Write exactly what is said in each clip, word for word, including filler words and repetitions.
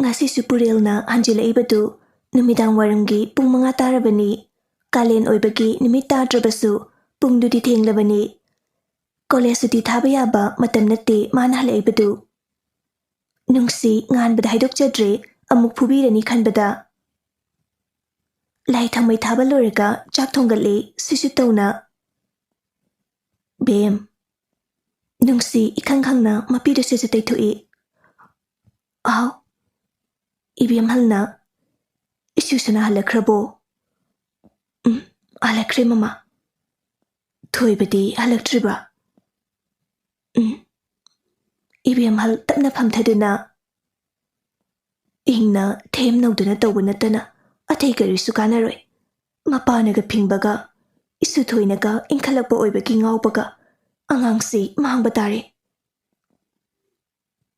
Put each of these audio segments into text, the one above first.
ꯉꯁꯤꯁꯨ ꯄꯨꯔꯦꯜꯅ ꯍꯟꯖꯤꯜꯂꯛꯏꯕꯗꯨ ꯅꯨꯃꯤꯗꯥꯡ ꯋꯥꯏꯔꯝꯒꯤ ꯄꯨꯡ ꯃꯉꯥ ꯇꯥꯔꯕꯅꯤ꯫ ꯀꯥꯂꯦꯟ ꯑꯣꯏꯕꯒꯤ ꯅꯨꯃꯤꯠ ꯇꯥꯗ꯭ꯔꯕꯁꯨ ꯄꯨꯡꯗꯨꯗꯤ ꯊꯦꯡꯂꯕꯅꯤ꯫ ꯀꯣꯂꯦꯖ ꯁꯨꯇꯤ ꯊꯥꯕ ꯌꯥꯕ ꯃꯇꯝ ꯅꯠꯇꯦ ꯃꯥꯅ ꯍꯜꯂꯛꯏꯕꯗꯨ꯫ ꯅꯨꯡꯁꯤ ꯉꯥꯟꯕꯗ ꯍꯥꯏꯗꯣꯛꯆꯗ꯭ꯔꯦ, ꯑꯃꯨꯛ ꯐꯨꯕꯤꯔꯅꯤ ꯈꯟꯕꯗ꯫ ꯂꯥꯏ ꯊꯥꯎꯃꯩ ꯊꯥꯕ ꯂꯣꯏꯔꯒ ꯆꯥꯛ ꯊꯣꯡꯒꯠꯂꯤ ꯁꯤꯁꯨ ꯇꯧꯅ꯫ "ꯕꯦꯝ꯫" ꯅꯨꯡꯁꯤ ꯏꯈꯪ ꯈꯪꯅ ꯃꯄꯤꯗꯨ ꯁꯠ ꯁꯠ ꯇꯩꯊꯣꯛꯏ꯫ "ꯑꯥꯎ꯫" ꯏꯕꯦꯝꯍꯜꯅ, "ꯏꯁꯨꯁꯅꯥ ꯍꯜꯂꯛꯈ꯭ꯔꯕꯣ?" "ꯎꯝ, ꯍꯜꯂꯛꯈ꯭ꯔꯦ ꯃꯃꯥ꯫" "ꯊꯣꯏꯕꯗꯤ ꯍꯜꯂꯛꯇ꯭ꯔꯤꯕ?" "ꯎꯝ꯫" ꯏꯕꯦꯝꯍꯜ ꯇꯞꯅ ꯐꯝꯊꯗꯨꯅ, "ꯏꯪꯅ ꯊꯦꯝꯅꯧꯗꯨꯅ ꯇꯧꯕ ꯅꯠꯇꯅ ꯑꯇꯩ ꯀꯔꯤꯁꯨ ꯀꯥꯟꯅꯔꯣꯏ꯫ ꯃꯄꯥꯅꯒ ꯐꯤꯡꯕꯒ, ꯏꯁꯨ ꯊꯣꯏꯅꯒ ꯏꯟꯈꯠꯂꯛꯄ ꯑꯣꯏꯕꯒꯤ ꯉꯥꯎꯕꯒ ꯑꯉꯥꯡꯁꯤ ꯃꯥꯡꯕ ꯇꯥꯔꯦ꯫"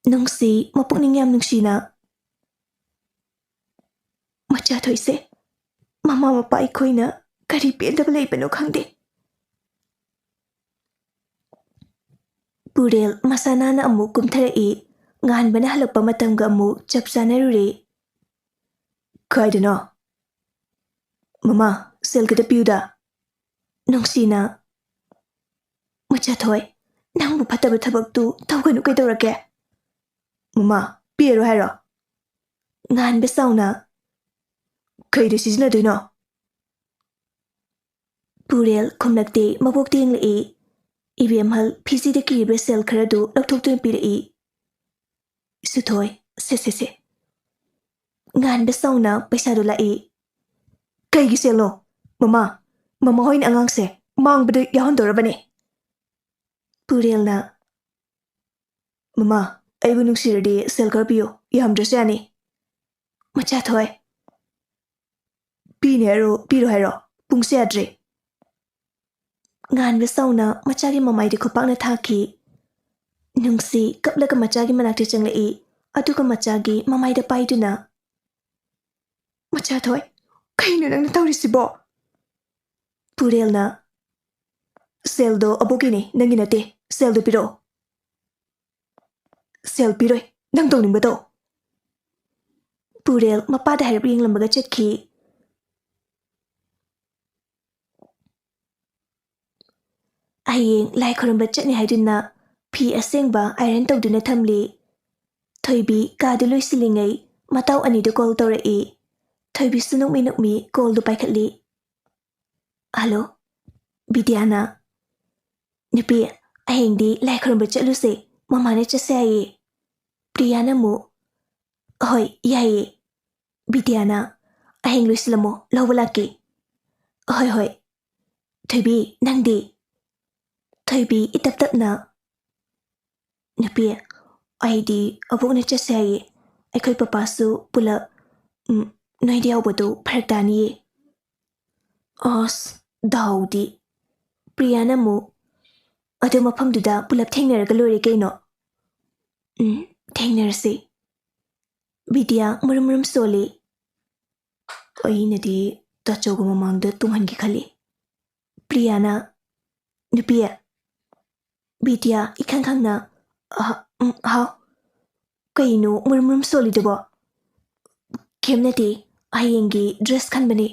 ꯅꯨꯡꯁꯤ ꯃꯄꯨꯛꯅꯤꯡ ꯌꯥꯝ ꯅꯨꯡꯁꯤꯅ, "ꯃꯆꯥ ꯊꯣꯏꯁꯦ, ꯃꯃꯥ ꯃꯄꯥ ꯑꯩꯈꯣꯏꯅ ꯀꯔꯤ ꯄꯦꯟꯗꯕ ꯂꯩꯕꯅꯣ ꯈꯪꯗꯦ꯫" ꯄꯨꯔꯦꯜ ꯃꯁꯥ ꯅꯥꯟꯅ ꯑꯃꯨꯛ ꯀꯨꯝꯊꯔꯛꯏ꯫ ꯉꯥꯟꯕꯅ ꯍꯜꯂꯛꯄ ꯃꯇꯝꯒ ꯑꯃꯨꯛ ꯆꯞ ꯆꯥꯅꯔꯨꯔꯦ꯫ "ꯀꯥꯏꯗꯅꯣ?" "ꯃꯃꯥ, ꯁꯦꯜ ꯈꯤꯇ ꯄꯤꯌꯨꯗ꯫" ꯅꯨꯡꯁꯤꯅ, "ꯃꯆꯥ ꯊꯣꯏ, ꯅꯪꯕꯨ ꯐꯠꯇꯕ ꯊꯕꯛꯇꯨ ꯇꯧꯒꯅꯨ ꯀꯩꯗꯧꯔꯒꯦ?" "ꯃꯃꯥ, ꯄꯤꯔꯣ ꯍꯥꯏꯔꯣ?" ꯉꯥꯟꯕ ꯁꯥꯎꯅ, "ꯀꯩꯗ ꯁꯤꯖꯤꯟꯅꯗꯣꯏꯅꯣ?" ꯄꯨꯔꯦꯜ ꯈꯨꯝꯂꯛꯇꯦ, ꯃꯕꯣꯛꯇ ꯌꯦꯡꯂꯛꯏ꯫ ꯏꯕꯦꯝꯍꯜ ꯐꯤꯖꯤꯗ ꯀꯤꯔꯤꯕ ꯁꯦꯜ ꯈꯔꯗꯨ ꯂꯧꯊꯣꯛꯇꯨꯅ ꯄꯤꯔꯛꯏ꯫ "ꯁꯨꯊꯣꯏ, ꯁꯦ, ꯁꯦ, ꯁꯦ꯫" ꯉꯥꯟꯕ ꯁꯥꯎꯅ ꯄꯩꯁꯥꯗꯨ ꯂꯥꯛꯏ꯫ "ꯀꯩꯒꯤ ꯁꯦꯜꯅꯣ? ꯃꯃꯥ, ꯃꯃꯥ ꯍꯣꯏꯅ ꯑꯉꯥꯡꯁꯦ ꯃꯥꯡꯕꯗ ꯌꯥꯎꯍꯟꯗꯧꯔꯕꯅꯦ꯫" ꯄꯨꯔꯦꯜꯅ, "ꯃꯃꯥ, ꯑꯩꯕꯨ ꯅꯨꯡꯁꯤꯔꯗꯤ ꯁꯦꯜ ꯈꯔ ꯄꯤꯌꯨ, ꯌꯥꯝꯗ꯭ꯔꯁꯨ ꯌꯥꯅꯤ꯫" "ꯃꯆꯥ ꯊꯣꯏ꯫" "ꯄꯤꯅꯤ ꯍꯥꯏꯔꯣ, ꯄꯤꯔꯣ ꯍꯥꯏꯔꯣ? ꯄꯨꯡꯁꯦ ꯌꯥꯗ꯭ꯔꯦ꯫" ꯉꯥꯟꯕ ꯁꯥꯎꯅ ꯃꯆꯥꯒꯤ ꯃꯃꯥꯏꯗ ꯈꯨꯄꯥꯛꯅ ꯊꯥꯈꯤ꯫ ꯅꯨꯡꯁꯤ ꯀꯞꯂꯒ ꯃꯆꯥꯒꯤ ꯃꯅꯥꯛꯇ ꯆꯪꯂꯛꯏ, ꯑꯗꯨꯒ ꯃꯆꯥꯒꯤ ꯃꯃꯥꯏꯗ ꯄꯥꯏꯗꯨꯅ, "ꯃꯆꯥ ꯊꯣꯏ, ꯀꯩꯅꯣ ꯅꯪꯅ ꯇꯧꯔꯤꯁꯤꯕꯣ?" ꯄꯨꯔꯦꯜꯅ, "ꯁꯦꯜꯗꯣ ꯑꯕꯣꯛꯀꯤꯅꯦ, ꯅꯪꯒꯤ ꯅꯠꯇꯦ꯫ ꯁꯦꯜꯗꯣ ꯄꯤꯔꯛꯑꯣ꯫" "ꯁꯦꯜ ꯄꯤꯔꯣꯏ, ꯅꯪ ꯇꯧꯅꯤꯡꯕ ꯇꯧ꯫" ꯄꯨꯔꯦꯜ ꯃꯄꯥꯗ ꯍꯥꯏꯔꯞ ꯌꯦꯡꯂꯝꯃꯒ ꯆꯠꯈꯤ꯫ ꯍꯌꯦꯡ ꯂꯥꯏ ꯈꯨꯔꯨꯝꯕ ꯆꯠꯅꯤ ꯍꯥꯏꯗꯨꯅ ꯐꯤ ꯑꯁꯦꯡꯕ iron ꯇꯧꯗꯨꯅ ꯊꯝꯂꯤ꯫ ꯊꯣꯏꯕꯤ ꯀꯥꯗꯨ ꯂꯣꯏꯁꯤꯜꯂꯤꯉꯩ ꯃꯇꯥꯎ ꯑꯅꯤꯗꯨ call ꯇꯧꯔꯛꯏ꯫ ꯊꯣꯏꯕꯤꯁꯨ ꯅꯣꯛꯃꯤ ꯅꯣꯛꯃꯤ callꯗꯨ ꯄꯥꯏꯈꯠꯂꯤ꯫ "Hello, ꯕꯤꯗ꯭ꯌꯥꯅ?" "ꯅꯨꯄꯤ, ꯍꯌꯦꯡꯗꯤ ꯂꯥꯏ ꯈꯨꯔꯨꯝꯕ ꯆꯠꯂꯨꯁꯦ, ꯃꯃꯥꯅ ꯆꯠꯁꯦ ꯍꯥꯏꯌꯦ꯫" ꯄ꯭ꯔꯤꯌꯥꯅ ꯑꯃꯨꯛ, "ꯍꯣꯏ, ꯌꯥꯏꯌꯦ꯫" ꯕꯤꯗ꯭ꯌꯥꯅ, "ꯍꯌꯦꯡ ꯂꯣꯏꯁꯤꯜꯂꯝꯃꯣ, ꯂꯧꯕ ꯂꯥꯛꯀꯦ꯫" "ꯍꯣꯏ, ꯍꯣꯏ꯫ ꯊꯣꯏꯕꯤ, ꯅꯪꯗꯤ?" ꯊꯣꯏꯕꯤ ꯏꯇꯞ ꯇꯞꯅ, "ꯅꯨꯄꯤ, ꯑꯩꯗꯤ ꯑꯕꯣꯛꯅ ꯆꯠꯁꯦ ꯍꯥꯏꯌꯦ꯫ ꯑꯩꯈꯣꯏ ꯄꯄꯥꯁꯨ ꯄꯨꯂꯞ, ꯎꯝ, ꯅꯣꯏꯗ ꯌꯥꯎꯕꯗꯨ ꯐꯔꯛ ꯇꯥꯅꯤꯌꯦ꯫" "ꯑꯁ, ꯗꯥꯎꯗꯤ꯫" ꯄ꯭ꯔꯤꯌꯥꯅ ꯑꯃꯨꯛ, "ꯑꯗꯨ ꯃꯐꯝꯗꯨꯗ ꯄꯨꯂꯞ ꯊꯦꯡꯅꯔꯒ ꯂꯣꯏꯔꯦ ꯀꯩꯅꯣ꯫" "ꯎꯝ, ꯊꯦꯡꯅꯔꯁꯤ꯫" ꯕꯤꯗ꯭ꯌꯥ ꯃꯔꯨꯝ ꯃꯔꯨꯝ ꯁꯣꯜꯂꯤ꯫ "ꯑꯩꯅꯗꯤ ꯇꯥꯆꯧꯒ ꯃꯃꯥꯡꯗ ꯇꯣꯡꯍꯟꯒꯦ ꯈꯜꯂꯤ꯫" ꯄ꯭ꯔꯤꯌꯥꯅ, "ꯅꯨꯄꯤ꯫" ꯕꯤꯗ꯭ꯌꯥ ꯏꯈꯪ ꯈꯪꯅ, "ꯑ, ꯎꯝ, ꯍꯥꯎ꯫ ꯀꯩꯅꯣ ꯃꯨꯔꯨꯝ ꯃꯨꯔꯨꯝ ꯁꯣꯜꯂꯤꯗꯨꯕꯣ?" "ꯀꯩꯝ ꯅꯠꯇꯦ, ꯍꯌꯦꯡꯒꯤ dress ꯈꯟꯕꯅꯦ꯫"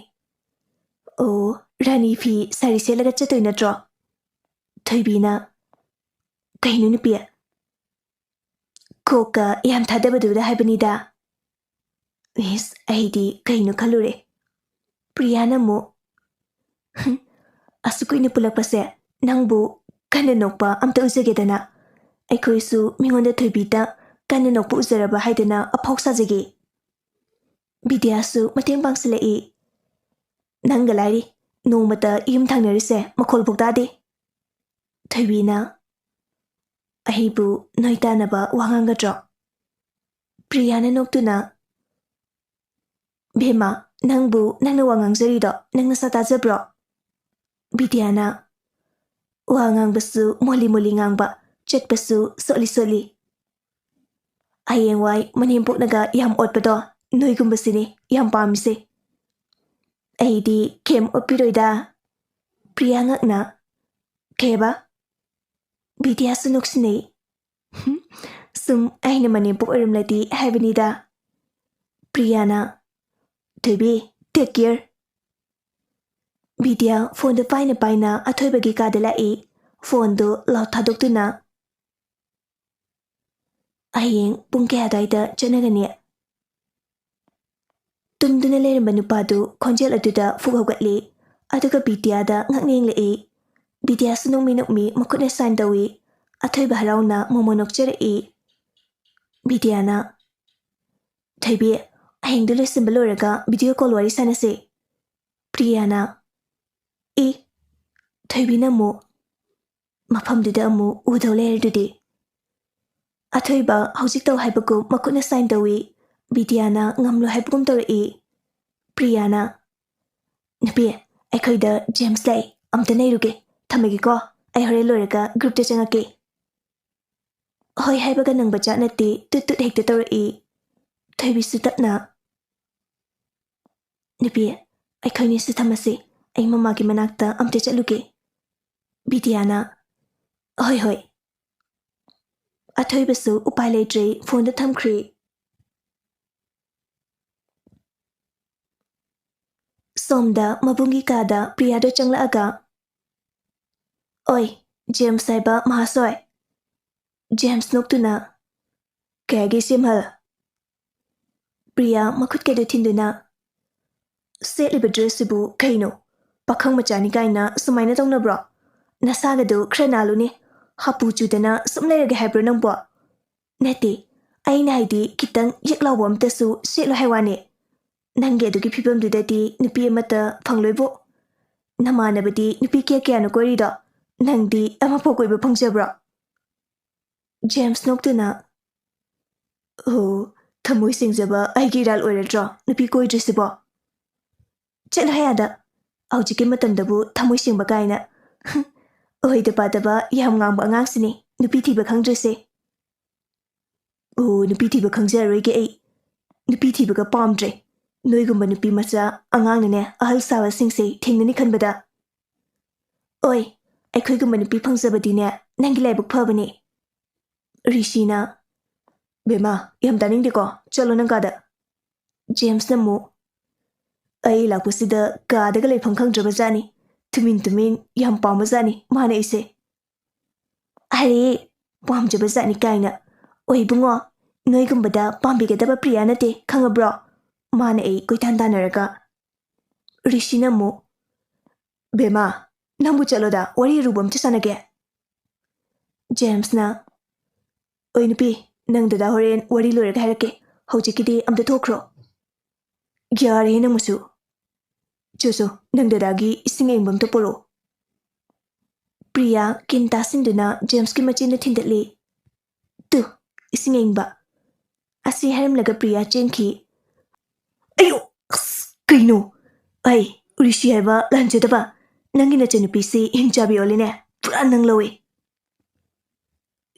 "ꯑꯣ, ꯔꯥꯅꯤ ꯐꯤ ꯁꯥꯔꯤ ꯁꯦꯠꯂꯒ ꯆꯠꯇꯣꯏ ꯅꯠꯇ꯭ꯔꯣ?" ꯊꯣꯏꯕꯤꯅ, "ꯀꯩꯅꯣ ꯅꯨꯄꯤ?" "ꯀꯣꯛꯀ ꯌꯥꯝ ꯊꯥꯗꯕꯗꯨꯗ ꯍꯥꯏꯕꯅꯤꯗ꯫" ꯏꯁ, ꯑꯩꯗꯤ ꯀꯩꯅꯣ ꯈꯜꯂꯨꯔꯦ꯫ ꯄ꯭ꯔꯤꯌꯥꯅ ꯑꯃꯨꯛ, "ꯍꯨꯝ, ꯑꯁꯨꯛ ꯀꯨꯏꯅ ꯄꯨꯜꯂꯛꯄꯁꯦ ꯅꯪꯕꯨ ꯀꯟꯅ ꯅꯣꯛꯄ ꯑꯝꯇ ꯎꯖꯒꯦꯗꯅ꯫ ꯑꯩꯈꯣꯏꯁꯨ ꯃꯤꯉꯣꯟꯗ ꯊꯣꯏꯕꯤꯗ ꯀꯟꯅ ꯅꯣꯛꯄ ꯎꯖꯔꯕ ꯍꯥꯏꯗꯅ ꯑꯐꯥꯎ ꯁꯥꯖꯒꯦ꯫" ꯕꯤꯗ꯭ꯌꯥꯁꯨ ꯃꯇꯦꯡ ꯄꯥꯡꯁꯤꯜꯂꯛꯏ꯫ "ꯅꯪꯒ ꯂꯥꯏꯔꯤ, ꯅꯣꯡꯃꯇ ꯌꯨꯝ ꯊꯪꯅꯔꯤꯁꯦ ꯃꯈꯣꯜ ꯐꯥꯎ ꯇꯥꯗꯦ꯫" ꯊꯣꯏꯕꯤꯅ, "ꯑꯩꯕꯨ ꯅꯣꯏ ꯇꯥꯅꯕ ꯋꯥ ꯉꯥꯡꯒꯗ꯭ꯔꯣ?" ꯄ꯭ꯔꯤꯌꯥꯅ ꯅꯣꯛꯇꯨꯅ, "ꯕꯦꯝꯃ, ꯅꯪꯕꯨ ꯅꯪꯅ ꯋꯥ ꯉꯥꯡꯖꯔꯤꯗꯣ ꯅꯪ ꯅꯁꯥ ꯇꯥꯖꯕ꯭ꯔꯣ?" ꯕꯤꯗ꯭ꯌꯥꯅ, "ꯋꯥ ꯉꯥꯡꯕꯁꯨ ꯃꯣꯜꯂꯤ ꯃꯣꯜꯂꯤ ꯉꯥꯡꯕ, ꯆꯠꯄꯁꯨ ꯁꯣꯠꯂꯤ ꯁꯣꯠꯂꯤ꯫ ꯍꯌꯦꯡꯋꯥꯏ ꯃꯅꯦꯝꯄꯣꯛꯅꯒ ꯌꯥꯝ ꯑꯣꯠꯄꯗꯣ ꯅꯣꯏꯒꯨꯝꯕꯁꯤꯅꯦ ꯌꯥꯝ ꯄꯥꯝꯃꯤꯁꯦ꯫ ꯑꯩꯗꯤ ꯀꯩꯝ ꯑꯣꯠꯄꯤꯔꯣꯏꯗ꯫" ꯄ꯭ꯔꯤꯌꯥ ꯉꯛꯅ, "ꯀꯩꯕ?" ꯕꯤꯗ꯭ꯌꯥꯁꯨ ꯅꯣꯛꯁꯤꯟꯅꯩ꯫ "ꯍꯨꯝ, ꯁꯨꯝ ꯑꯩꯅ ꯃꯅꯦꯝꯄꯣꯛ ꯑꯣꯏꯔꯝꯂꯗꯤ ꯍꯥꯏꯕꯅꯤꯗ꯫" ꯄ꯭ꯔꯤꯌꯥꯅ, "ꯊꯣꯏꯕꯤ, take care." ꯕꯤꯗ꯭ꯌꯥ ꯐꯣꯟꯗꯨ ꯄꯥꯏꯅ ꯄꯥꯏꯅ ꯑꯊꯣꯏꯕꯒꯤ ꯀꯥꯗ ꯂꯥꯛꯏ꯫ ꯐꯣꯟꯗꯨ ꯂꯥꯎꯗ ꯊꯥꯗꯣꯛꯇꯨꯅ, "ꯍꯌꯦꯡ ꯄꯨꯡ ꯀꯌꯥ ꯑꯗꯨꯋꯥꯏꯗ ꯆꯠꯅꯒꯅꯤ?" ꯇꯨꯝꯗꯨꯅ ꯂꯩꯔꯝꯕ ꯅꯨꯄꯥꯗꯨ ꯈꯣꯟꯖꯦꯜ ꯑꯗꯨꯗ ꯐꯨꯛ ꯍꯧꯒꯠꯂꯤ꯫ ꯑꯗꯨꯒ ꯕꯤꯗ꯭ꯌꯥꯗ ꯉꯛꯅ ꯌꯦꯡꯂꯛꯏ꯫ ꯕꯤꯗ꯭ꯌꯥꯁꯨ ꯅꯣꯛꯃꯤ ꯅꯣꯛꯃꯤ ꯃꯈꯨꯠꯅ ꯁꯥꯏꯟ ꯇꯧꯏ꯫ ꯑꯊꯣꯏꯕ ꯍꯔꯥꯎꯅ ꯃꯣꯃꯣ ꯅꯣꯛꯆꯔꯛꯏ꯫ ꯕꯤꯗ꯭ꯌꯥꯅ, "ꯊꯣꯏꯕꯤ, ꯍꯌꯦꯡꯗꯨ ꯂꯣꯏꯁꯤꯟꯕ ꯂꯣꯏꯔꯒ ꯚꯤꯗꯤꯑꯣ ꯀꯣꯜ ꯋꯥꯔꯤ ꯁꯥꯟꯅꯁꯤ꯫" ꯄ꯭ꯔꯤꯌꯥꯅ, "ꯏ, ꯊꯣꯏꯕꯤꯅ ꯑꯃꯨꯛ ꯃꯐꯝꯗꯨꯗ ꯑꯃꯨꯛ ꯎꯗꯧ ꯂꯩꯔꯗꯨꯗꯤ꯫" ꯑꯊꯣꯏꯕ ꯍꯧꯖꯤꯛ ꯇꯧ ꯍꯥꯏꯕꯒꯨꯝ ꯃꯈꯨꯠꯅ ꯁꯥꯏꯟ ꯇꯧꯏ꯫ ꯕꯤꯗ꯭ꯌꯥꯅ ꯉꯝꯂꯣꯏ ꯍꯥꯏꯕꯒꯨꯝ ꯇꯧꯔꯛꯏ꯫ ꯄ꯭ꯔꯤꯌꯥꯅ, "ꯅꯨꯄꯤ, ꯑꯩꯈꯣꯏꯗ ꯖꯦꯝꯁ ꯂꯥꯛꯏ, ꯑꯝꯇ ꯅꯩꯔꯨꯒꯦ꯫ ꯊꯝꯃꯒꯦꯀꯣ, ꯑꯩ ꯍꯣꯔꯦꯟ ꯂꯣꯏꯔꯒ ꯒ꯭ꯔꯨꯞꯇ ꯆꯪꯉꯛꯀꯦ꯫" ꯍꯣꯏ ꯍꯥꯏꯕꯒ ꯅꯪꯕ ꯖꯥꯠ ꯅꯠꯇꯦ, ꯇꯨꯠ ꯇꯨꯠ ꯍꯦꯛꯇ ꯇꯧꯔꯛꯏ꯫ ꯊꯣꯏꯕꯤꯁꯨ ꯇꯞꯅ, "ꯅꯨꯄꯤ, ꯑꯩꯈꯣꯏꯅꯤꯁꯨ ꯊꯝꯃꯁꯤ, ꯑꯩ ꯃꯃꯥꯒꯤ ꯃꯅꯥꯛꯇ ꯑꯝꯇ ꯆꯠꯂꯨꯒꯦ꯫" ꯕꯤꯗ꯭ꯌꯥꯅ, "ꯍꯣꯏ, ꯍꯣꯏ꯫" ꯑꯊꯣꯏꯕꯁꯨ ꯎꯄꯥꯏ ꯂꯩꯇ꯭ꯔꯦ, ꯐꯣꯟꯗꯨ ꯊꯝꯈ꯭ꯔꯦ꯫ ꯁꯣꯝꯗ ꯃꯕꯨꯡꯒꯤ ꯀꯥꯗ ꯄ꯭ꯔꯤꯌꯥꯗꯣ ꯆꯪꯂꯛꯑꯒ, "ꯑꯣꯏ, ꯖꯦꯝꯁ ꯍꯥꯏꯕ ꯃꯍꯥꯁꯣꯏ?" ꯖꯦꯝꯁ ꯅꯣꯛꯇꯨꯅ, "ꯀꯌꯥꯒꯤ ꯁꯤꯝꯍꯜ?" ꯄ꯭ꯔꯤꯌꯥ ꯃꯈꯨꯠꯀꯗꯨ ꯊꯤꯟꯗꯨꯅ, "ꯁꯦꯠꯂꯤꯕ ꯗ꯭ꯔꯦꯁꯁꯤꯕꯨ ꯀꯩꯅꯣ? ꯄꯥꯈꯪ ꯃꯆꯥꯅꯤ ꯀꯥꯏꯅ ꯁꯨꯃꯥꯏꯅ ꯇꯧꯅꯕ꯭ꯔꯣ? ꯅꯁꯥꯒꯗꯨ ꯈꯔ ꯅꯥꯜꯂꯨꯅꯦ꯫ ꯍꯥꯄꯨ ꯆꯨꯗꯅ ꯁꯨꯝ ꯂꯩꯔꯒꯦ ꯍꯥꯏꯕ꯭ꯔꯣ ꯅꯪꯕꯣ? ꯅꯠꯇꯦ, ꯑꯩꯅ ꯍꯥꯏꯗꯤ ꯈꯤꯇꯪ ꯌꯦꯛ ꯂꯥꯎꯕ ꯑꯝꯇꯁꯨ ꯁꯦꯠꯂꯨ ꯍꯥꯏ ꯋꯥꯅꯦ꯫ ꯅꯪꯒꯤ ꯑꯗꯨꯒꯤ ꯐꯤꯕꯝꯗꯨꯗꯗꯤ ꯅꯨꯄꯤ ꯑꯃꯠꯇ ꯐꯪꯂꯣꯏꯕꯣ꯫ ꯅꯃꯥꯟꯅꯕꯗꯤ ꯅꯨꯄꯤ ꯀꯌꯥ ꯀꯌꯥꯅꯣ ꯀꯣꯏꯔꯤꯗꯣ? ꯅꯪꯗꯤ ꯑꯃꯐꯥꯎ ꯀꯣꯏꯕ ꯐꯪꯖꯕ꯭ꯔꯣ?" ꯖꯦꯝꯁ ꯅꯣꯛꯇꯨꯅ, "ꯑꯣ, ꯊꯃꯣꯏ ꯁꯦꯡꯖꯕ ꯑꯩꯒꯤ ꯏꯔꯥꯜ ꯑꯣꯏꯔꯗ꯭ꯔꯣ ꯅꯨꯄꯤ ꯀꯣꯏꯗ꯭ꯔꯤꯁꯤꯕꯣ?" "ꯆꯠꯂꯣ ꯍꯦ ꯑꯥꯗ꯫ ꯍꯧꯖꯤꯛꯀꯤ ꯃꯇꯝꯗꯕꯨ ꯊꯃꯣꯏ ꯁꯦꯡꯕ ꯀꯥꯏꯅ꯫ ꯑꯣꯏꯗ ꯄꯥꯗꯕ ꯌꯥꯝ ꯉꯥꯡꯕ ꯑꯉꯥꯡꯁꯤꯅꯤ ꯅꯨꯄꯤ ꯊꯤꯕ ꯈꯪꯗ꯭ꯔꯤꯁꯦ꯫" "ꯑꯣ, ꯅꯨꯄꯤ ꯊꯤꯕ ꯈꯪꯖꯔꯔꯣꯏꯒꯦ ꯑꯩ꯫ ꯅꯨꯄꯤ ꯊꯤꯕꯒ ꯄꯥꯝꯗ꯭ꯔꯦ꯫ ꯅꯣꯏꯒꯨꯝꯕ ꯅꯨꯄꯤ ꯃꯆꯥ ꯑꯉꯥꯡꯅꯅꯦ ꯑꯍꯜ ꯁꯥꯕꯁꯤꯡꯁꯦ ꯊꯦꯡꯅꯅꯤ ꯈꯟꯕꯗ꯫ ꯑꯣꯏ, ꯑꯩꯈꯣꯏꯒꯨꯝꯕ ꯅꯨꯄꯤ ꯐꯪꯖꯕꯗꯤꯅꯦ ꯅꯪꯒꯤ ꯂꯥꯏꯕꯛ ꯐꯕꯅꯦ꯫" ꯔꯤꯁꯤꯅ, "ꯕꯦꯝꯃ, ꯌꯥꯝ ꯇꯥꯅꯤꯡꯗꯦꯀꯣ, ꯆꯠꯂꯣ ꯅꯪ ꯀꯥꯗ꯫" ꯖꯦꯝꯁꯅ ꯑꯃꯨꯛ, "ꯑꯩ ꯂꯥꯛꯄꯁꯤꯗ ꯀꯥꯗꯒ ꯂꯩꯐꯝ ꯈꯪꯗ꯭ꯔꯕ ꯖꯥꯠꯅꯤ꯫ ꯇꯨꯃꯤꯟ ꯇꯨꯃꯤꯟ ꯌꯥꯝ ꯄꯥꯝꯕ ꯖꯥꯠꯅꯤ ꯃꯥꯅ ꯑꯩꯁꯦ꯫" "ꯑꯔꯦ, ꯄꯥꯝꯖꯕ ꯖꯥꯠꯅꯤ ꯀꯥꯏꯅ꯫ ꯑꯣ ꯏꯕꯨꯡꯉꯣ, ꯅꯣꯏꯒꯨꯝꯕꯗ ꯄꯥꯝꯕꯤꯒꯗꯕ ꯄ꯭ꯔꯤꯌꯥ ꯅꯠꯇꯦ, ꯈꯪꯉꯕ꯭ꯔꯣ?" ꯃꯥꯅ ꯑꯩ ꯀꯣꯏꯇꯥꯟ ꯇꯥꯟꯅꯔꯒ꯫ ꯔꯤꯁꯤꯅ ꯑꯃꯨꯛ, "ꯕꯦꯃꯥ, ꯅꯪꯕꯨ ꯆꯠꯂꯣꯗ, ꯋꯥꯔꯤ ꯑꯔꯨꯕ ꯑꯝꯇ ꯁꯥꯟꯅꯒꯦ꯫" ꯖꯦꯝꯁꯅ, "ꯑꯣꯏ ꯅꯨꯄꯤ, ꯅꯪ ꯗꯗꯥ ꯍꯣꯔꯦꯟ ꯋꯥꯔꯤ ꯂꯣꯏꯔꯒ ꯍꯥꯏꯔꯛꯀꯦ, ꯍꯧꯖꯤꯛꯀꯤꯗꯤ ꯑꯝꯇ ꯊꯣꯛꯈ꯭ꯔꯣ꯫" "ꯌꯥꯔꯦ ꯅꯪꯕꯨꯁꯨ꯫ ꯆꯣ ꯆꯣ, ꯅꯪ ꯗꯗꯥꯒꯤ ꯏꯁꯤꯡ ꯑꯏꯪꯕ ꯑꯝꯇ ꯄꯨꯔꯛꯑꯣ꯫" ꯄ꯭ꯔꯤꯌꯥ ꯀꯤꯟ ꯇꯥꯁꯤꯟꯗꯨꯅ ꯖꯦꯝꯁꯀꯤ ꯃꯆꯤꯟꯗ ꯊꯤꯟꯗꯠꯂꯤ꯫ "ꯇꯨ, ꯏꯁꯤꯡ ꯑꯏꯪꯕ꯫" ꯑꯁꯤ ꯍꯥꯏꯔꯝꯂꯒ ꯄ꯭ꯔꯤꯌꯥ ꯆꯦꯟꯈꯤ꯫ "ꯑꯌꯣ, ꯑꯁ, ꯀꯩꯅꯣ? ꯑꯩ, ꯔꯤꯁꯤ ꯍꯥꯏꯕ ꯂꯥꯟꯖꯗꯕ, ꯅꯪꯒꯤ ꯅꯆꯟꯅꯨꯄꯤꯁꯤ ꯍꯤꯡꯆꯥꯕꯤ ꯑꯣꯜꯂꯤꯅꯦ, ꯄꯨꯔꯥ ꯅꯪ ꯂꯧꯏ꯫"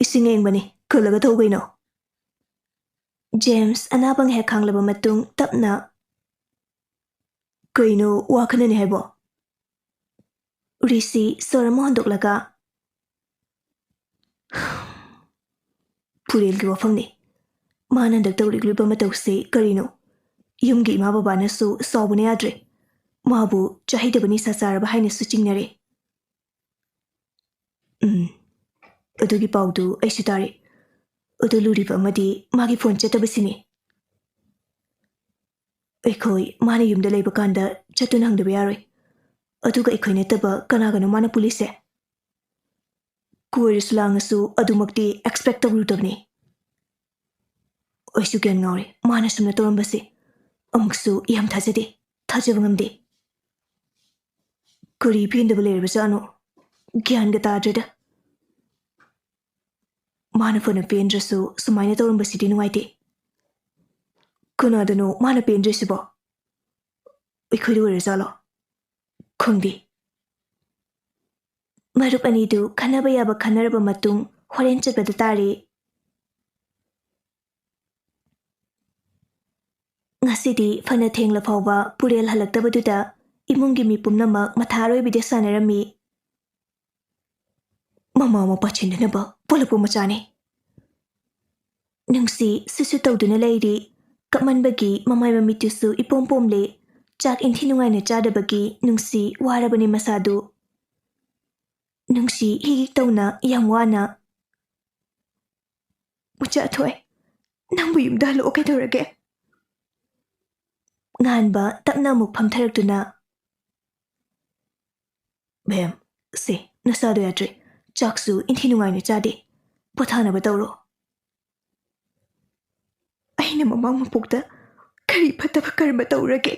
"ꯏꯁꯤꯡ ꯑꯏꯪꯕꯅꯤ, ꯀꯜꯂꯒ ꯊꯧ ꯀꯩꯅꯣ꯫" ꯖꯦꯝꯁ ꯑꯅꯥꯕ ꯉꯥꯏꯍꯥꯛ ꯈꯥꯡꯂꯕ ꯃꯇꯨꯡ ꯇꯞꯅ, "ꯀꯩꯅꯣ ꯋꯥ ꯈꯟꯅꯅꯤ ꯍꯥꯏꯕꯣ?" ꯔꯤꯁꯤ ꯁꯣꯔ ꯑꯃ ꯍꯣꯟꯗꯣꯛꯂꯒ, "ꯐꯨꯔꯦꯜꯒꯤ ꯋꯥꯐꯝꯅꯤ꯫ ꯃꯥꯅ ꯍꯟꯗꯛ ꯇꯧꯔꯤꯛꯂꯤꯕ ꯃꯇꯧꯁꯤ ꯀꯔꯤꯅꯣ? ꯌꯨꯝꯒꯤ ꯏꯃꯥ ꯕꯕꯥꯅꯁꯨ ꯁꯥꯎꯕꯅ ꯌꯥꯗ꯭ꯔꯦ꯫ ꯃꯥꯕꯨ ꯆꯥꯍꯩꯗꯕ ꯅꯤꯁꯥ ꯆꯥꯔꯕ ꯍꯥꯏꯅꯁꯨ ꯆꯤꯡꯅꯔꯦ꯫" "ꯎꯝ, ꯑꯗꯨꯒꯤ ꯄꯥꯎꯗꯨ ꯑꯩꯁꯨ ꯇꯥꯔꯦ꯫ ꯑꯗꯨ ꯂꯨꯔꯤꯕ ꯑꯃꯗꯤ ꯃꯥꯒꯤ ꯐꯣꯟ ꯆꯠꯇꯕꯁꯤꯅꯤ꯫ ꯑꯩꯈꯣꯏ ꯃꯥꯅ ꯌꯨꯝꯗ ꯂꯩꯕ ꯀꯥꯟꯗ ꯆꯠꯇꯨꯅ ꯍꯪꯗꯕ ꯌꯥꯔꯣꯏ꯫ ꯑꯗꯨꯒ ꯑꯩꯈꯣꯏ ꯅꯠꯇꯕ ꯀꯅꯥꯒꯅꯣ ꯃꯥꯅ ꯄꯨꯜꯂꯤꯁꯦ? ꯀꯣꯏꯔꯁꯨ ꯂꯥꯡꯉꯁꯨ ꯑꯗꯨꯃꯛꯇꯤ ꯑꯦꯛꯁꯄꯦꯛ ꯇꯧꯔꯨꯗꯕꯅꯤ꯫" ꯑꯩꯁꯨ ꯒ꯭ꯌꯥꯟ ꯉꯥꯎꯔꯦ ꯃꯥꯅ ꯁꯨꯝꯅ ꯇꯧꯔꯝꯕꯁꯦ꯫ ꯑꯃꯨꯛꯁꯨ ꯌꯥꯝ ꯊꯥꯖꯗꯦ, ꯊꯥꯖꯕ ꯉꯝꯗꯦ꯫ ꯀꯔꯤ ꯄꯦꯟꯗꯕ ꯂꯩꯔꯕꯖꯥꯠꯅꯣ? ꯒ꯭ꯌꯥꯟꯒ ꯇꯥꯗ꯭ꯔꯦꯗ꯫ ꯃꯥꯅ ꯐꯅ ꯄꯦꯟꯗ꯭ꯔꯁꯨ ꯁꯨꯃꯥꯏꯅ ꯇꯧꯔꯝꯕꯁꯤꯗꯤ ꯅꯨꯡꯉꯥꯏꯇꯦ꯫ ꯀꯅꯥꯗꯅꯣ ꯃꯥꯅ ꯄꯦꯟꯗ꯭ꯔꯤꯁꯤꯕꯣ? ꯑꯩꯈꯣꯏꯗ ꯑꯣꯏꯔꯖꯥꯠꯂꯣ? ꯈꯪꯗꯦ꯫ ꯃꯔꯨꯞ ꯑꯅꯤꯗꯨ ꯈꯟꯅꯕ ꯌꯥꯕ ꯈꯟꯅꯔꯕ ꯃꯇꯨꯡ ꯍꯣꯔꯦꯟ ꯆꯠꯄꯗ ꯇꯥꯔꯦ꯫ ꯉꯁꯤꯗꯤ ꯐꯅ ꯊꯦꯡꯂ ꯐꯥꯎꯕ ꯄꯨꯔꯦꯜ ꯍꯜꯂꯛꯇꯕꯗꯨꯗ ꯏꯃꯨꯡꯒꯤ ꯃꯤ ꯄꯨꯝꯅꯃꯛ ꯃꯊꯥ ꯑꯔꯣꯏꯕꯤꯗ ꯁꯥꯟꯅꯔꯝꯃꯤ꯫ ꯃꯃꯥ ꯃꯄꯥ ꯆꯤꯟꯅꯅꯕ ꯄꯣꯛꯂꯛꯄ ꯃꯆꯥꯅꯤ꯫ ꯅꯨꯡꯁꯤ ꯁꯨꯁꯨ ꯇꯧꯗꯨꯅ ꯂꯩꯔꯤ꯫ ꯀꯞꯃꯟꯕꯒꯤ ꯃꯃꯥꯏ ꯃꯃꯤꯠꯇꯨꯁꯨ ꯏꯄꯣꯝ ꯄꯣꯝꯂꯦ꯫ ꯆꯥꯛ ꯏꯟꯊꯤ ꯅꯨꯡꯉꯥꯏꯅ ꯆꯥꯗꯕꯒꯤ ꯅꯨꯡꯁꯤ ꯋꯥꯔꯕꯅꯤ ꯃꯁꯥꯗꯨ꯫ ꯅꯨꯡꯁꯤ ꯍꯤꯒꯤꯛ ꯇꯧꯅ ꯌꯥꯝ ꯋꯥꯅ, "ꯃꯆꯥ ꯊꯣꯏ, ꯅꯪꯕꯨ ꯌꯨꯝꯗ ꯍꯜꯂꯛꯑꯣ ꯀꯩꯗꯧꯔꯒꯦ?" ꯉꯥꯟꯕ ꯇꯞꯅ ꯑꯃꯨꯛ ꯐꯝꯊꯔꯛꯇꯨꯅ, "ꯕꯦꯝ, ꯁꯦ, ꯅꯁꯥꯗꯣ ꯌꯥꯗ꯭ꯔꯦ꯫ ꯆꯥꯛꯁꯨ ꯏꯟꯊꯤ ꯅꯨꯡꯉꯥꯏꯅ ꯆꯥꯗꯦ꯫ ꯄꯣꯊꯥꯅꯕ ꯇꯧꯔꯣ꯫" ꯑꯩꯅ ꯃꯃꯥꯡ ꯃꯄꯣꯛꯇ ꯀꯔꯤ ꯐꯠꯇꯕ ꯀꯔꯃ ꯇꯧꯔꯒꯦ?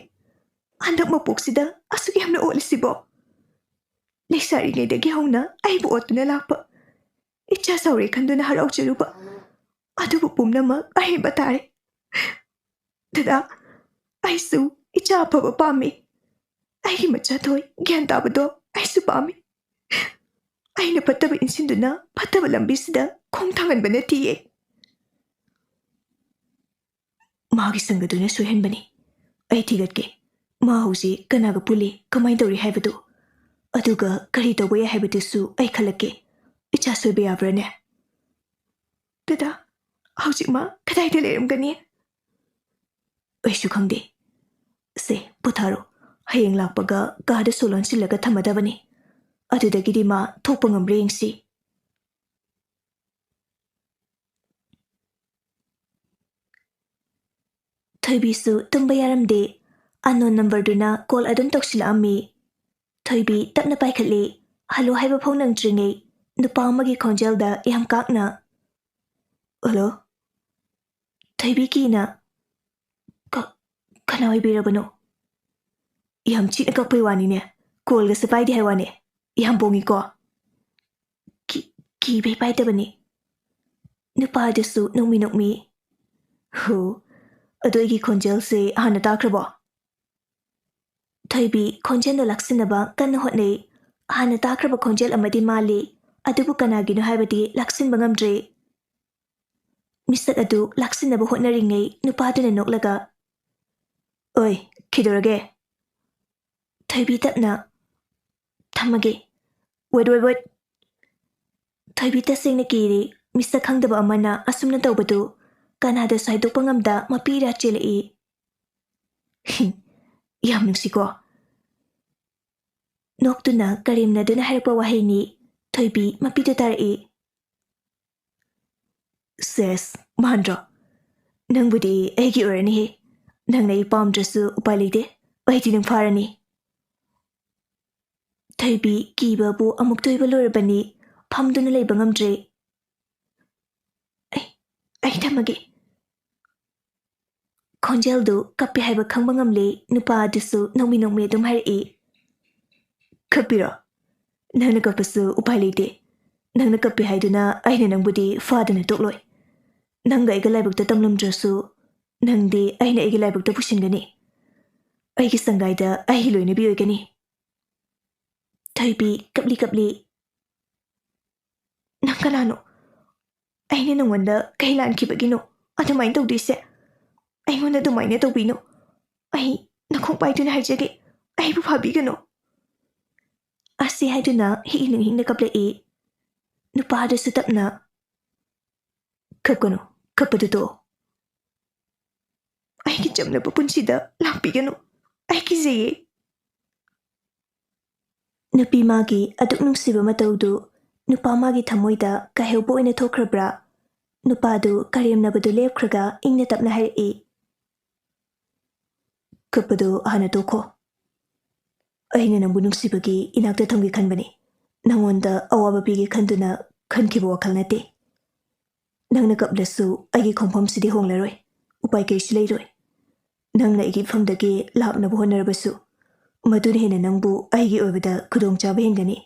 ꯍꯟꯗꯛ ꯃꯄꯣꯛꯁꯤꯗ ꯑꯁꯨꯛ ꯌꯥꯝꯅ ꯑꯣꯠꯂꯤꯁꯤꯕꯣ? ꯂꯩꯁꯥꯔꯤꯉꯩꯗꯒꯤ ꯍꯧꯅ ꯑꯩꯕꯨ ꯑꯣꯠꯇꯨꯅ ꯂꯥꯛꯄ, ꯏꯆꯥ ꯆꯥꯎꯔꯦ ꯈꯟꯗꯨꯅ ꯍꯔꯥꯎꯖꯔꯨꯕ, ꯑꯗꯨꯕꯨ ꯄꯨꯝꯅꯃꯛ ꯑꯍꯦꯟꯕ ꯇꯥꯔꯦ꯫ ꯗꯗꯥ, ꯑꯩꯁꯨ ꯏꯆꯥ ꯑꯐꯕ ꯄꯥꯝꯃꯤ꯫ ꯑꯩꯒꯤ ꯃꯆꯥꯊꯣꯏ ꯒ꯭ꯌꯥꯟ ꯇꯥꯕꯗꯣ ꯑꯩꯁꯨ ꯄꯥꯝꯃꯤ꯫ ꯑꯩꯅ ꯐꯠꯇꯕ ꯏꯟꯁꯤꯟꯗꯨꯅ ꯐꯠꯇꯕ ꯂꯝꯕꯤꯁꯤꯗ ꯈꯣꯡ ꯊꯥꯡꯍꯟꯕ ꯅꯠꯇꯤꯌꯦ꯫ ꯃꯥꯒꯤ ꯁꯪꯒꯗꯨꯅ ꯁꯣꯏꯍꯟꯕꯅꯤ꯫ ꯑꯩ ꯊꯤꯒꯠꯀꯦ꯫ ꯃꯥ ꯍꯧꯖꯤꯛ ꯀꯅꯥꯒ ꯄꯨꯜꯂꯤ, ꯀꯃꯥꯏꯅ ꯇꯧꯔꯤ ꯍꯥꯏꯕꯗꯨ꯫ ꯑꯗꯨꯒ ꯀꯔꯤ ꯇꯧꯕ ꯌꯥꯏ ꯍꯥꯏꯕꯗꯨꯁꯨ ꯑꯩ ꯈꯜꯂꯛꯀꯦ꯫ ꯏꯆꯥ ꯁꯣꯏꯕ ꯌꯥꯕ꯭ꯔꯥꯅꯦ? ꯗꯗꯥ, ꯍꯧꯖꯤꯛ ꯃꯥ ꯀꯗꯥꯏꯗ ꯂꯩꯔꯝꯒꯅꯤ? ꯑꯩꯁꯨ ꯈꯪꯗꯦ꯫ ꯁꯦ, ꯄꯣꯊꯥꯔꯣ꯫ ꯍꯌꯦꯡ ꯂꯥꯛꯄꯒ ꯀꯥꯗ ꯁꯣ ꯂꯣꯟꯁꯤꯜꯂꯒ ꯊꯝꯃꯗꯕꯅꯤ꯫ ꯑꯗꯨꯗꯒꯤꯗꯤ ꯃꯥ ꯊꯣꯛꯄ ꯉꯝꯕ꯭ꯔꯥ ꯌꯦꯡꯁꯤ꯫ ꯊꯣꯏꯕꯤꯁꯨ ꯇꯨꯝꯕ ꯌꯥꯔꯝꯗꯦ꯫ ꯑꯟꯅꯣꯟ ꯅꯝꯕꯔꯗꯨꯅ ꯀꯣꯜ ꯑꯗꯨꯝ ꯇꯧꯁꯤꯜꯂꯛꯑꯝꯃꯤ꯫ ꯊꯣꯏꯕꯤ ꯇꯞꯅ ꯄꯥꯏꯈꯠꯂꯤ꯫ ꯍꯜꯂꯣ ꯍꯥꯏꯕ ꯐꯥꯎ ꯅꯪꯗ꯭ꯔꯤꯉꯩ ꯅꯨꯄꯥ ꯑꯃꯒꯤ ꯈꯣꯟꯖꯦꯜꯗ ꯌꯥꯝ ꯀꯥꯛꯅ, "ꯍꯜꯂꯣ?" ꯊꯣꯏꯕꯤ ꯀꯤꯅ, "ꯀ-, ꯀꯅꯥ ꯑꯣꯏꯕꯤꯔꯕꯅꯣ?" ꯌꯥꯝ ꯆꯤꯛꯅ ꯀꯛꯄꯩ ꯋꯥꯅꯤꯅꯦ꯫ ꯀꯣꯜꯒꯁꯦ ꯄꯥꯏꯗꯦ ꯍꯥꯏ ꯋꯥꯅꯦ꯫ ꯌꯥꯝ ꯄꯣꯡꯉꯤꯀꯣ꯫ ꯀꯤ-, ꯀꯤꯕꯩ ꯄꯥꯏꯗꯕꯅꯤ꯫ ꯅꯨꯄꯥꯗꯨꯁꯨ ꯅꯣꯛꯃꯤ ꯅꯣꯛꯃꯤ꯫ "ꯍꯣ, ꯑꯗꯣ ꯑꯩꯒꯤ ꯈꯣꯟꯖꯦꯜꯁꯦ ꯍꯥꯟꯅ ꯇꯥꯈ꯭ꯔꯕꯣ?" ꯊꯣꯏꯕꯤ ꯈꯣꯟꯖꯦꯜꯗꯣ ꯂꯥꯛꯁꯤꯟꯅꯕ ꯀꯟꯅ ꯍꯣꯠꯅꯩ꯫ ꯍꯥꯟꯅ ꯇꯥꯈ꯭ꯔꯕ ꯈꯣꯟꯖꯦꯜ ꯑꯃꯗꯤ ꯃꯥꯜꯂꯤ, ꯑꯗꯨꯕꯨ ꯀꯅꯥꯒꯤꯅꯣ ꯍꯥꯏꯕꯗꯤ ꯂꯥꯛꯁꯤꯟꯕ ꯉꯝꯗ꯭ꯔꯦ꯫ ꯃꯤꯁꯛ ꯑꯗꯨ ꯂꯥꯛꯁꯤꯟꯅꯕ ꯍꯣꯠꯅꯔꯤꯉꯩ ꯅꯨꯄꯥꯗꯨꯅ ꯅꯣꯛꯂꯒ, "ꯑꯣꯏ, ꯀꯩꯗꯧꯔꯒꯦ?" ꯊꯣꯏꯕꯤ ꯇꯞꯅ, "ꯊꯝꯃꯒꯦ꯫ Wait, wait, wait!" ꯊꯣꯏꯕꯤ ꯇꯁꯦꯡꯅ ꯀꯤꯔꯤ꯫ ꯃꯤꯁꯛ ꯈꯪꯗꯕ ꯑꯃꯅ ꯑꯁꯨꯝꯅ ꯇꯧꯕꯗꯨ꯫ ꯀꯅꯥꯗꯁꯨ ꯍꯥꯏꯗꯣꯛꯄ ꯉꯝꯗ ꯃꯄꯤ ꯏꯔꯥ ꯆꯦꯜꯂꯛꯏ꯫ "ꯌꯥꯝ ꯅꯨꯡꯁꯤꯀꯣ?" ꯅꯣꯛꯇꯨꯅ ꯀꯔꯦꯝꯅꯗꯨꯅ ꯍꯥꯏꯔꯛꯄ ꯋꯥꯍꯩꯅꯤ꯫ ꯊꯣꯏꯕꯤ ꯃꯄꯤꯗꯨ ꯇꯥꯔꯛꯏ꯫ "ꯁꯦꯁ, ꯃꯥꯟꯗ꯭ꯔꯣ? ꯅꯪꯕꯨꯗꯤ ꯑꯩꯒꯤ ꯑꯣꯏꯔꯅꯤꯍꯦ꯫ ꯅꯪꯅ ꯑꯩ ꯄꯥꯝꯗ꯭ꯔꯁꯨ ꯎꯄꯥꯏ ꯂꯩꯇꯦ, ꯑꯩꯗꯤ ꯅꯪ ꯐꯥꯔꯅꯤ꯫" ꯊꯣꯏꯕꯤ ꯀꯤꯕꯕꯨ ꯑꯃꯨꯛꯇ ꯑꯣꯏꯕ ꯂꯣꯏꯔꯕꯅꯤ꯫ ꯐꯝꯗꯨꯅ ꯂꯩꯕ ꯉꯝꯗ꯭ꯔꯦ꯫ "ꯑꯩ, ꯑꯩ ꯊꯝꯃꯒꯦ꯫" ꯈꯣꯟꯖꯦꯜꯗꯨ ꯀꯞꯄꯦ ꯍꯥꯏꯕ ꯈꯪꯕ ꯉꯝꯂꯦ꯫ ꯅꯨꯄꯥ ꯑꯗꯨꯁꯨ ꯅꯣꯡꯃꯤ ꯅꯣꯡꯃꯤ ꯑꯗꯨꯝ ꯍꯥꯏꯔꯛꯏ꯫ "ꯀꯞꯄꯤꯔꯣ? ꯅꯪꯅ ꯀꯞꯄꯁꯨ ꯎꯄꯥꯏ ꯂꯩꯇꯦ꯫ ꯅꯪꯅ ꯀꯞꯄꯤ ꯍꯥꯏꯗꯨꯅ ꯑꯩꯅ ꯅꯪꯕꯨꯗꯤ ꯐꯥꯗꯅ ꯇꯣꯛꯂꯣꯏ꯫ ꯅꯪꯒ ꯑꯩꯒ ꯂꯥꯏꯕꯛꯇ ꯇꯝꯂꯝꯗ꯭ꯔꯁꯨ, ꯅꯪꯗꯤ ꯑꯩꯅ ꯑꯩꯒꯤ ꯂꯥꯏꯕꯛꯇ ꯄꯨꯁꯤꯟꯒꯅꯤ꯫ ꯑꯩꯒꯤ ꯁꯪꯒꯥꯏꯗ ꯑꯩꯒꯤ ꯂꯣꯏꯅꯕꯤ ꯑꯣꯏꯒꯅꯤ꯫" ꯊꯣꯏꯕꯤ ꯀꯞꯂꯤ ꯀꯞꯂꯤ꯫ "ꯅꯪ ꯀꯅꯥꯅꯣ? ꯑꯩꯅ ꯅꯪꯉꯣꯟꯗ ꯀꯩ ꯂꯥꯟꯈꯤꯕꯒꯤꯅꯣ ꯑꯗꯨꯃꯥꯏꯅ ꯇꯧꯗꯣꯏꯁꯦ? ꯑꯩꯉꯣꯟꯗ ꯑꯗꯨꯃꯥꯏꯅ ꯇꯧꯕꯤꯅꯣ꯫ ꯑꯩ ꯅꯈꯣꯡ ꯄꯥꯏꯗꯨꯅ ꯍꯥꯏꯖꯒꯦ, ꯑꯩꯕꯨ ꯐꯥꯕꯤꯒꯅꯨ꯫" ꯑꯁꯤ ꯍꯥꯏꯗꯨꯅ ꯍꯤꯛ ꯍꯤꯛꯅ ꯀꯞꯂꯛꯏ꯫ ꯅꯨꯄꯥꯗꯨꯁꯨ ꯇꯞꯅ, "ꯀꯞꯀꯅꯨ, ꯀꯞꯄꯗꯨ ꯇꯣꯛꯑꯣ꯫ ꯑꯩꯒꯤ ꯆꯝꯂꯕ ꯄꯨꯟꯁꯤꯗ ꯂꯥꯛꯄꯤꯒꯅꯨ꯫ ꯑꯩ ꯀꯤꯖꯩꯌꯦ꯫" ꯅꯨꯄꯤ ꯃꯥꯒꯤ ꯑꯗꯨꯛ ꯅꯨꯡꯁꯤꯕ ꯃꯇꯧꯗꯨ ꯅꯨꯄꯥ ꯃꯥꯒꯤ ꯊꯃꯣꯏꯗ ꯀꯥꯏꯍꯧꯕ ꯑꯣꯏꯅ ꯊꯣꯛꯈ꯭ꯔꯕ꯭ꯔꯥ? ꯅꯨꯄꯥꯗꯨ ꯀꯔꯦꯝꯅꯕꯗꯨ ꯂꯦꯞꯈ꯭ꯔꯒ ꯏꯪꯅ ꯇꯞꯅ ꯍꯥꯏꯔꯛꯏ꯫ "ꯀꯞꯄꯗꯨ ꯍꯥꯟꯅ ꯇꯣꯛꯈꯣ꯫ ꯑꯩꯅ ꯅꯪꯕꯨ ꯅꯨꯡꯁꯤꯕꯒꯤ ꯏꯅꯥꯛꯇ ꯊꯝꯒꯦ ꯈꯟꯕꯅꯤ꯫ ꯅꯪꯉꯣꯟꯗ ꯑꯋꯥꯕ ꯄꯤꯒꯦ ꯈꯟꯗꯨꯅ ꯈꯟꯈꯤꯕ ꯋꯥꯈꯜ ꯅꯠꯇꯦ꯫ ꯅꯪꯅ ꯀꯞꯂꯁꯨ ꯑꯩꯒꯤ ꯈꯣꯡꯐꯝꯁꯤꯗꯤ ꯍꯣꯡꯂꯔꯣꯏ꯫ ꯎꯄꯥꯏ ꯀꯔꯤꯁꯨ ꯂꯩꯔꯣꯏ꯫ ꯅꯪꯅ ꯑꯩꯒꯤ ꯏꯐꯝꯗꯒꯤ ꯂꯥꯞꯅꯕ ꯍꯣꯠꯅꯔꯕꯁꯨ, ꯃꯗꯨꯅ ꯍꯦꯟꯅ ꯅꯪꯕꯨ ꯑꯩꯒꯤ ꯑꯣꯏꯕꯗ ꯈꯨꯗꯣꯡꯆꯥꯕ ꯍꯦꯟꯒꯅꯤ꯫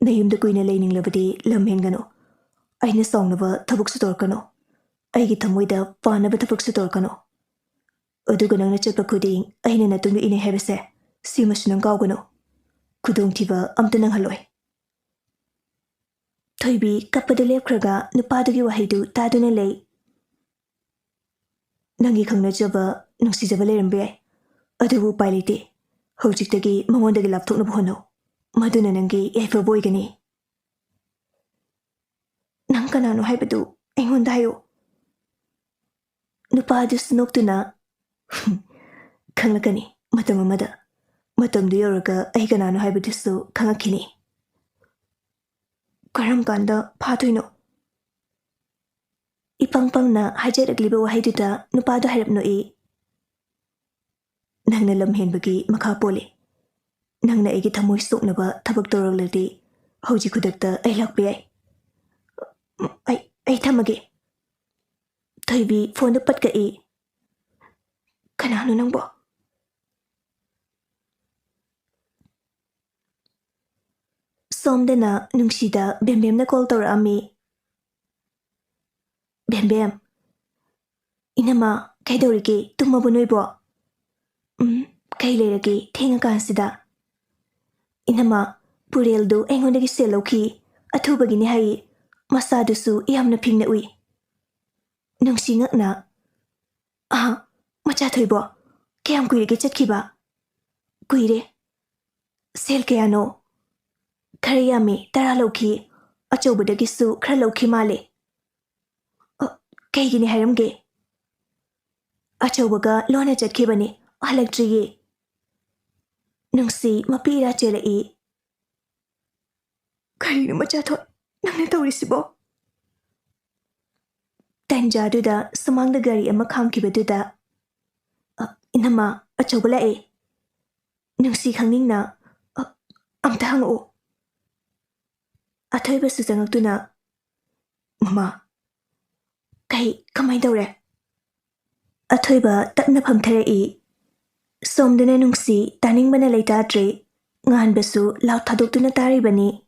ꯅꯌꯨꯝꯗ ꯀꯨꯏꯅ ꯂꯩꯅꯤꯡꯂꯕꯗꯤ ꯂꯝ ꯍꯦꯟꯒꯅꯨ꯫ ꯑꯩꯅ ꯁꯥꯎꯅꯕ ꯊꯕꯛꯁꯨ ꯇꯧꯔꯛꯀꯅꯨ꯫ ꯑꯩꯒꯤ ꯊꯃꯣꯏꯗ ꯄꯥꯟꯅꯕ ꯊꯕꯛꯁꯨ ꯇꯧꯔꯛꯀꯅꯨ꯫ ꯑꯗꯨꯒ ꯅꯪꯅ ꯆꯠꯄ ꯈꯨꯗꯤꯡ ꯑꯩꯅ ꯅꯇꯨꯡꯗ ꯏꯅꯩ ꯍꯥꯏꯕꯁꯦ, ꯁꯤꯃꯁꯨ ꯅꯪ ꯀꯥꯎꯒꯅꯨ꯫ ꯈꯨꯗꯣꯡꯊꯤꯕ ꯑꯝꯇ ꯅꯪꯍꯜꯂꯣꯏ꯫" ꯊꯣꯏꯕꯤ ꯀꯞꯄꯗ ꯂꯦꯞꯈ꯭ꯔꯒ ꯅꯨꯄꯥꯗꯨꯒꯤ ꯋꯥꯍꯩꯗꯨ ꯇꯥꯗꯨꯅ ꯂꯩ꯫ "ꯅꯪꯒꯤ ꯈꯪꯅꯖꯕ, ꯅꯨꯡꯁꯤꯖꯕ ꯂꯩꯔꯝꯕ ꯌꯥꯏ, ꯑꯗꯨꯕꯨ ꯎꯄꯥꯏ ꯂꯩꯇꯦ꯫ ꯍꯧꯖꯤꯛꯇꯒꯤ ꯃꯉꯣꯟꯗꯒꯤ ꯂꯥꯞꯊꯣꯛꯅꯕ ꯍꯣꯠꯅꯧ꯫ ꯃꯗꯨꯅ ꯅꯪꯒꯤ ꯌꯥꯏꯐꯕ ꯑꯣꯏꯒꯅꯤ꯫" "ꯅꯪ ꯀꯅꯥꯅꯣ ꯍꯥꯏꯕꯗꯨ ꯑꯩꯉꯣꯟꯗ ꯍꯥꯏꯌꯨ꯫" ꯅꯨꯄꯥꯗꯨꯁꯨ ꯅꯣꯛꯇꯨꯅ, "ꯈꯪꯂꯛꯀꯅꯤ ꯃꯇꯝ ꯑꯃꯗ꯫ ꯃꯇꯝꯗꯨ ꯌꯧꯔꯒ ꯑꯩ ꯀꯅꯥꯅꯣ ꯍꯥꯏꯕꯗꯨꯁꯨ ꯈꯪꯂꯛꯈꯤꯅꯤ꯫" "ꯀꯔꯝ ꯀꯥꯟꯗ ꯐꯥꯗꯣꯏꯅꯣ?" ꯏꯄꯪ ꯄꯪꯅ ꯍꯥꯏꯖꯔꯛꯂꯤꯕ ꯋꯥꯍꯩꯗꯨꯗ ꯅꯨꯄꯥꯗꯣ ꯍꯥꯏꯔꯞ ꯅꯣꯛꯏ꯫ "ꯅꯪꯅ ꯂꯝ ꯍꯦꯟꯕꯒꯤ ꯃꯈꯥ ꯄꯣꯜꯂꯤ꯫ ꯅꯪꯅ ꯑꯩꯒꯤ ꯊꯃꯣꯏ ꯁꯣꯛꯅꯕ ꯊꯕꯛ ꯇꯧꯔꯛꯂꯗꯤ ꯍꯧꯖꯤꯛ ꯈꯨꯗꯛꯇ ꯑꯩ ꯂꯥꯛꯄ ꯌꯥꯏ꯫ ꯑꯩ, ꯑꯩ ꯊꯝꯃꯒꯦ꯫" ꯊꯣꯏꯕꯤ ꯐꯣꯟꯗꯨ ꯄꯠ ꯀꯛꯏ꯫ "ꯀꯅꯥꯅꯣ ꯅꯪꯕꯣ?" ꯁꯣꯝꯗꯅ ꯅꯨꯡꯁꯤꯗ ꯕꯦꯝꯕꯦꯝꯅ ꯀꯣꯜ ꯇꯧꯔꯛꯑꯝꯃꯤ꯫ "ꯕꯦꯝꯕꯦꯝ꯫" "ꯏꯅꯝꯃ, ꯀꯩꯗꯧꯔꯤꯒꯦ? ꯇꯨꯝꯃꯕꯣ ꯅꯣꯏꯕꯣ?" "ꯎꯝ, ꯀꯩ ꯂꯩꯔꯒꯦ ꯊꯦꯡꯉꯀꯥꯟꯁꯤꯗ?" "ꯏꯅꯝꯃ, ꯄꯨꯔꯦꯜꯗꯨ ꯑꯩꯉꯣꯟꯗꯒꯤ ꯁꯦꯜ ꯂꯧꯈꯤ꯫ ꯑꯊꯨꯕꯒꯤꯅꯤ ꯍꯥꯏꯌꯦ꯫ ꯃꯁꯥꯗꯨꯁꯨ ꯌꯥꯝꯅ ꯐꯤꯡꯅ ꯎꯏ꯫" ꯅꯨꯡꯁꯤ ꯉꯛꯅ, "ꯑꯥ, ꯃꯆꯥ ꯊꯣꯏꯕꯣ, ꯀꯌꯥꯝ ꯀꯨꯏꯔꯒꯦ ꯆꯠꯈꯤꯕ?" "ꯀꯨꯏꯔꯦ꯫" "ꯁꯦꯜ ꯀꯌꯥꯅꯣ?" "ꯈꯔ ꯌꯥꯝꯃꯤ, ꯇꯔꯥ ꯂꯧꯈꯤ꯫ ꯑꯆꯧꯕꯗꯒꯤꯁꯨ ꯈꯔ ꯂꯧꯈꯤ ꯃꯥꯜꯂꯦ꯫" "ꯑ, ꯀꯩꯒꯤꯅꯤ ꯍꯥꯏꯔꯝꯒꯦ?" "ꯑꯆꯧꯕꯒ ꯂꯣꯟꯅ ꯆꯠꯈꯤꯕꯅꯤ, ꯍꯜꯂꯛꯇ꯭ꯔꯤꯌꯦ꯫" ꯅꯨꯡꯁꯤ ꯃꯄꯤ ꯏꯔꯥ ꯆꯦꯜꯂꯛꯏ꯫ "ꯀꯔꯤꯅꯣ ꯃꯆꯥꯊꯣꯏ, ꯅꯪꯅ ꯇꯧꯔꯤꯁꯤꯕꯣ?" ꯇꯟꯖꯥꯗꯨꯗ ꯁꯨꯃꯥꯡꯗ ꯒꯥꯔꯤ ꯑꯃ ꯈꯥꯝꯈꯤꯕꯗꯨꯗ, "ꯑ, ꯏꯅꯝꯃ, ꯑꯆꯧꯕ ꯂꯥꯛꯑꯦ꯫" ꯅꯨꯡꯁꯤ ꯈꯪꯅꯤꯡꯅ, "ꯑ, ꯑꯝꯇ ꯍꯪꯉꯛꯑꯣ꯫" ꯑꯊꯣꯏꯕꯁꯨ ꯆꯪꯉꯛꯇꯨꯅ, "ꯃꯃꯥ, ꯀꯩ, ꯀꯃꯥꯏ ꯇꯧꯔꯦ?" ꯑꯊꯣꯏꯕ ꯇꯞꯅ ꯐꯝꯊꯔꯛꯏ꯫ ꯁꯣꯝꯗꯅ ꯅꯨꯡꯁꯤ ꯇꯥꯅꯤꯡꯕꯅ ꯂꯩꯇꯥꯗ꯭ꯔꯦ꯫ ꯉꯥꯟꯕꯁꯨ ꯂꯥꯎ ꯊꯥꯗꯣꯛꯇꯨꯅ ꯇꯥꯔꯤꯕꯅꯤ꯫